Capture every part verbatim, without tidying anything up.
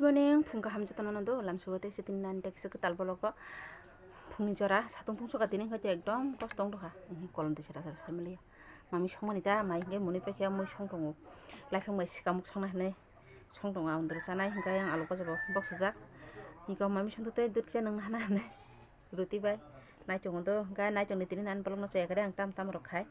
Morning, phung kaham jotono no do, lamsogo tei se tini nani tekisa kwtal bologo. Phungni jora, satung thung soka tini hwnkhe ekdom kosto wng tongkha. Ehe, kolom twi sera sera sai manliya. Mami songmani ta, mai hwnkhe mwnwi paikhe mui song tongo. Laiphang bai sikamuk songna hinwi song tongo, ang doro chanai hwnkhe ang alu bajabo boksajak. Hwnkhe mami songtwi tei dudh kisa nwngna hana hinwi. Ruti bai naichong do, hwnkhe naichongni tini nani bolongno chaya kare ang tam tam rok khai.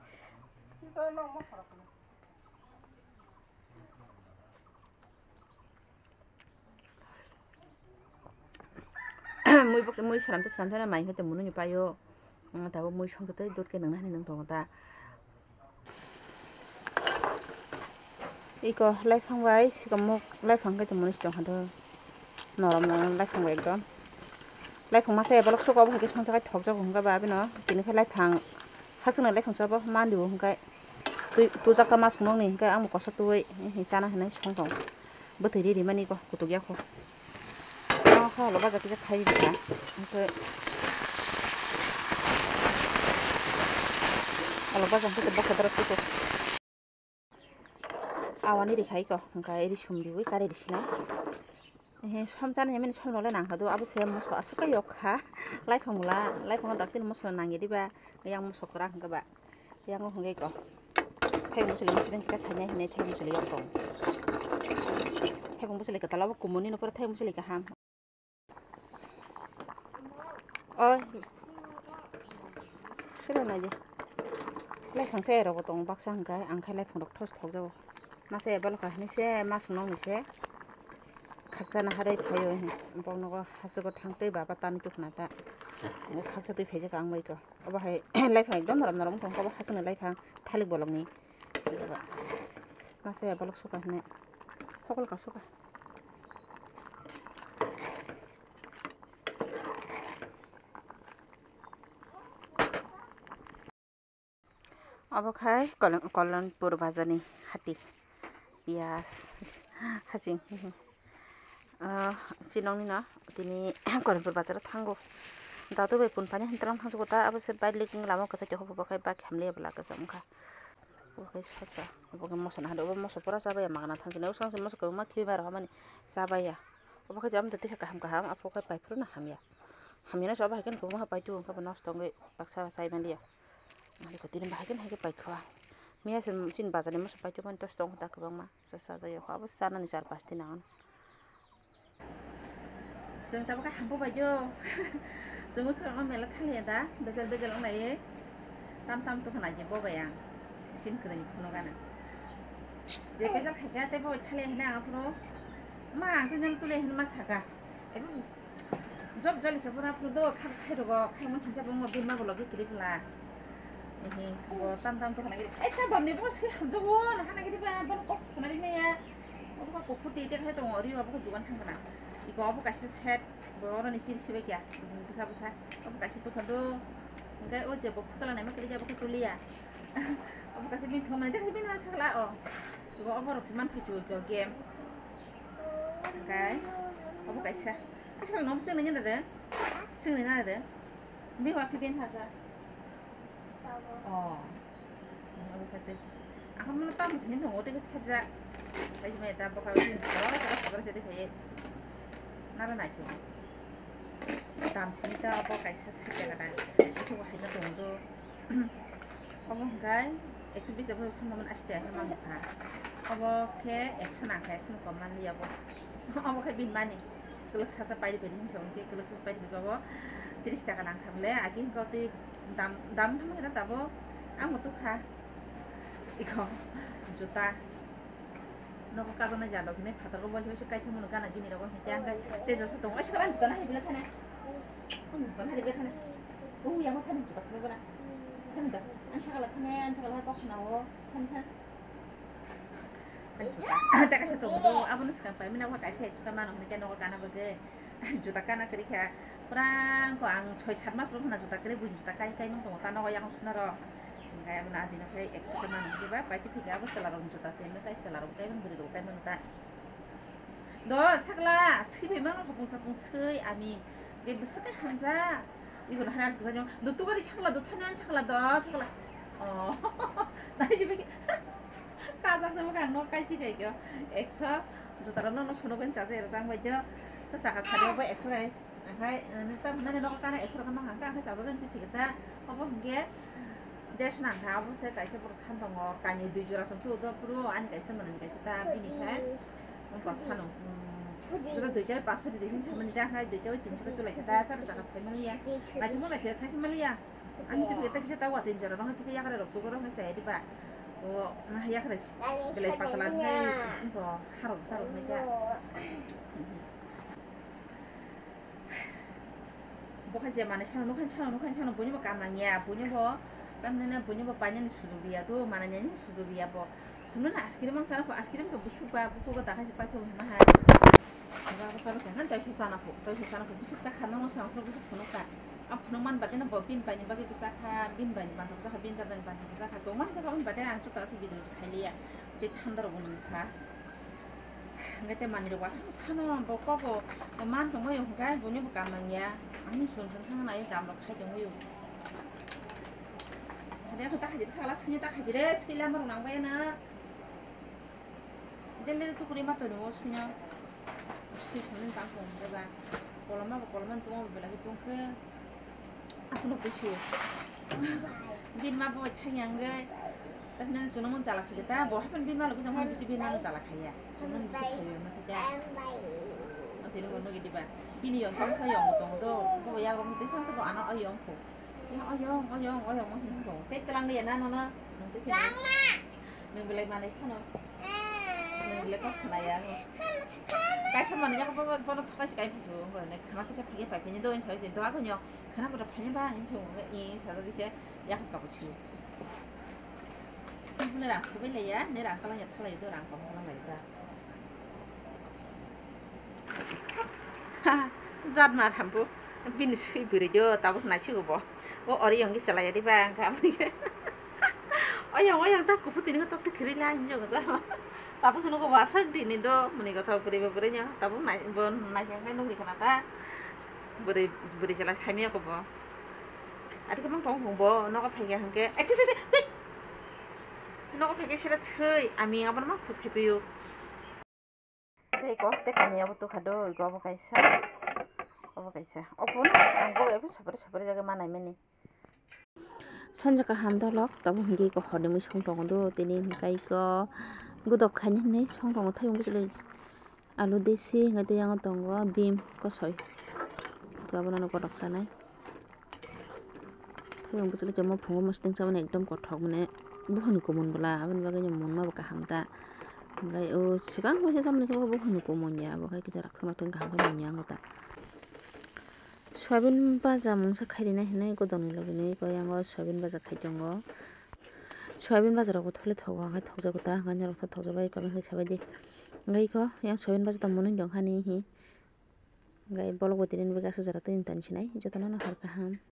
Mui boksa, mui swnamte swnamte mai hwnkhe tongmani paio. Tabuk mui songtwi dudh khe nwngna hinwi nwng tongo ta. Iko laiphang bai sikamuk laiphang khe tongmani si tongkha do. Norom norom laiphang bai ekdom. Laiphang masa ya bolok suka obo hai khe songsa khai thokjago hwnkha ba abino tini khe laiphang hachwknai laiphang se obo mandibo hwnkhe twi tujak ta mas nokni hwnkhe ang bo kosa twi chana hinwi song tong bwtwi ri rimani ko kutuk ya kho. Ang khe olo baja kisa khai rikha hwnkhe olo baja hwnkhe boksa borok kisa. Awani rikhai ko hwnkha iri sum riwi kare risinai. Ehe, som chani hwnmani som nole nangkha do, abo se moso aswk khe yok kha. Laiphang bwla, laiphang daktino moso nangya diba, yang moso kwrak hwnkhe ba. Yang hwnkhe ko. Thai moso le moso kisa thainai hinai thai moso le yok tong. Thai moso le kwtal abo kumuni no pore thai moso le kaham. Oi. Sero nai di. Laiphang se rok tong baksa hwnkhe ang khai laiphang rok thos thok jago. Masa ya balo kahini se mas nong ni se. Khaksa na harai phaio hin. Bok nogo hasugo thang tei baba tan tuk na ta. Khaksa twi phaijak ang bai ko. Obo hai laiphang ekdom norom norom tong ko bo hasung ni laiphang thalik bolong ni. Masa ya bolok suka hwnwi. Hokol ka suka. Obo khai Kolon-, Kolonpur bazar ni hati. Piyas. Haching. Ah, sinong ni no tini Kolonpur bazar o thango. Datu bai kun pani hintalang thangsugo ta abo se bike liking lama kwchai tongkha bo khai bike hamliya bwla kwcham wngkha. Obo khai sosa, obo khe moso nahado, obo moso pura chabaiya magana thangjani, obo swngcharni moso kwbangma khibi bai rohormani chabaiya. Obo khai jabon tei tisa kaham kaham, aphuru khai paiphuru no hamya. Hamya no se obo hai kheno kwbangma paitu wngkha bo nosto wngwi baksa chai manliya. Ani kho tini bahai kheno hai khe paikha. Miya se chini bazar ni moso paitu mani tosto wngkha da kwbangma, cha cha jai kho, abo chanani char pach din nango. Chwng tabuk khe hampu bai do. Chwng swkang mela thaliya da, bejal bejal wnglaiwi. Tam tam tongkha nai je bo bai ang. Sin kwrwini phunuk gana. Je bejal khaikha tei bo bai thaliya hinwi ang aphuru. Ma ang tei nang tuliya hinwi ma saka. Ebo job jali khe phuru aphuru do khak khai rogo, khai mun thansa bo bini ma bo logi kiri phala. Ehe, bo tam tam tongkha nai. Ai ta bamni bo se hamjago, na hana kiri ba, bo kok khuna ri maya. Obo khe kuphur twi tei khai tongo, ri obo khe jugan thang kana. Iko obo kaisa set, bo oro ni siri sibai kya, bwsa bwsa. Obo kaisa tukhando. Hwnkhe o je bo phutala naima kwrwi khe abo khe tuliya. Obo kaisa bini thwngmani, tei kaisa bini sakla o. Iko obo rok se man phi chu iko game. Hwnkhe obo kaisa. Aswk no chwngni nai de. Chwngni nai de. Bini wa phi bini hasa. Oh. Ang kha tei. Ang kha mano tamo sini tongo tei khe thepjak. Bai mai ta bokha sini tongo, bokha bokha sini khai. Nara nai khe. Tam sini ta bo kaisa sakya gana. Ese bo hai na tongo do. Obo hwnkhe ekso bis abo samani asi de hai mangkha. Obo khe ekso nang kha, ekso ni kom manliya bo. Obo khe bini mani. Kwlwk sacha pairi pairi hinwi se hwnkhe kwlwk sacha pairi pairi khe bo tris taka nang kha bole, agi hwnkhe tei dam, dam wngkha tabo ang bo tukha. Iko juta nogo kajaknai jadok hinwi phatargo boise boise kaitham mano gana gini rogo hwnkhe ang khe tei jasa tongo. Oisa ang juta nahai bwle thani. Ang juta nahai bwle thani. O yang thani juta khwlai bwla. Thani da. Ang sakala thani, ang sakala kok khna o. Thani thani. Tei kaisa tongo, abono swkang paimani, abo kaisa extra mano hwnwi khe nogo kana bagwi juta kana kwrwi kha. Pura wngkha ang soi sat mas rok hwnna juta kwrwi, buini juta kai kai nung tongo ta nogo yang suna rok. Hwnkhai abono adino khai extra mano hwnwi ba paitwi phikha abo chwla rokni juta se hwnwi tai chwla rok tai mani bwrwi rok tai mano ta. Do sakla swi bai mano hopung sapung swi ani be bwswk khe hamjak. Iko no hana kwchajak do tugari sakla do thani ani sakla do sakla. Oh. Nai jibi kajak se bwkha ang no kaisi kai khe ekso Jotaro no, no phunuk bai chajak rok tang bai do. Sa saka sari bo ekso rai. Akhai, eh, nang tam nani nogo kana ekso rok no hangka, akhai chajak bai thik ta. Obo hingke desh nang kha, obo se kaisa borok san tongo, kainwi dui jora song su do puro, ani kaisa manani kaisa ta, bini khai. Wngkha sano, mm, jora duita bai paso di, di hin samani da, akhai duita bai tinso bai tulai kha da, charo chaka sai maliya. Naithok maliya, sai se maliya. Ani tu kita kisa tawa tin jora, bang kisa yakre rok sugo rok sai di ba. O, na yakre belai patala khai, ko harok sarok ni ka. Bo khai je mane sano, nokhan sano, nokhan sano, buni bo kam nangya, buni bo, tam nene buni bo painani sujug ya do, mane nani sujug ya bo. Sumno na ice cream ang sana ko, ice cream to busuk ba, buku ko dakai se paito ma hai. Ba ko salo kan toisa sana ko, toisa sana ko, busuk sa khana mo sana ko, busuk phunuk ka. Ang phunuk man bade na bo bin bai ni bagwi bwsa kha, bin bai ni bantha bwsa kha, bin bai ni bantha bwsa kha. Tongma jaka wng bade ang chuta se video se khailiya. Tei thanda rok wng kha. Hingke tei manwi rok wasung sano bo kok bo man tongma yo hingke boni bo kam nangya. Ang sung sung thang nai dam rok khai tongma yo. Hade kho ta khajir sala sini ta khajir sila mar nang bai na. Dele tu kuri ma to no sini. Sini sini tang tong de ba. Koloma bo koloma tong bela ke tong ke. Aswk no kusu. Bin ma bo thang yang ge. Tapi nan chwngno mun chala khaiya ta. Bo hapan bin ma lo kujang bisi bin ma lo chala khaiya. Chwngno bisi khaiya ma ta. Ati no no gidi ba. Bini yong tong sa yong tong do. Bo ya rong de tong to bo ano ayong ko. Ya ayong ayong ayong ma hin ko. Te telang de na no na. Nung te sini. Nung belai manai sano. Nung belai kok khna ya. Kaisa manwi yak bono thokai se kai phu wngkha ne khana kisa phikhe pai phini do sai je doga tonyo khana boda phani ba hin thung i sajagwi se yak kabo si. Bole rang subai laiya ne rang kala ya thalai do rang kabo kala lai da. Jat mar hambu bini sui bwrwi do tabuk nai sigo bo. O ori yongki chalai ya diba ang kha. Oyong oyong ta kuphutini tok te khiri lai hinjo gja. Tabuk se nugo wasak dini do muni gothok bwrwi bo bwrwi no tabuk nai bo nai khe nukri khana ta. Bwrwi bwrwi chalai saimya ko bo. Ati khe mang tong bo nogo phaikha hwnkhe. Ai, tei, tei, tei, tei. Nogo phaikhe sira sui ami aboni ma khus khai piyo. Tei ko, tei kani abo tukha do, ego abo kaisa, abo kaisa. Obo no, ang go ebo sapre sapre jaga manai mani. Sanja kaham dalok, tabo hingke ko hor ni mui song tongo do, tini hingkai ko godok khaini hinui song tongo, thayung bwswlwi alu desi, hingke tei yang tongo bim kosoi, abo no godok sanai. Thayung bwswlwi khe muphungo mwswtwng chamani ekdom kothok mane buphani kumun bwla aboni bagwi no munma bo kaham ta. Hwnkhe o swkang kaisa chamani khe bo buphani kumun ya, abo khe kisa raktharma tong kaham khe munya wngo ta. Soyabin baja mungsa khairina hinwi godokni logi nwi koi yango soyabin baja khai tongo. Soyabin baja rokbo thole thogo, hwnkhe thokjago ta, hwnkhe norok thokjabai kami khe sabaidi. Hwnkhe iko yang soyabin baja tongmani tongkha ni hi. Hwnkhe bolokbo tini nugwi aswk jora twi tong sinai jotono no hor kaham.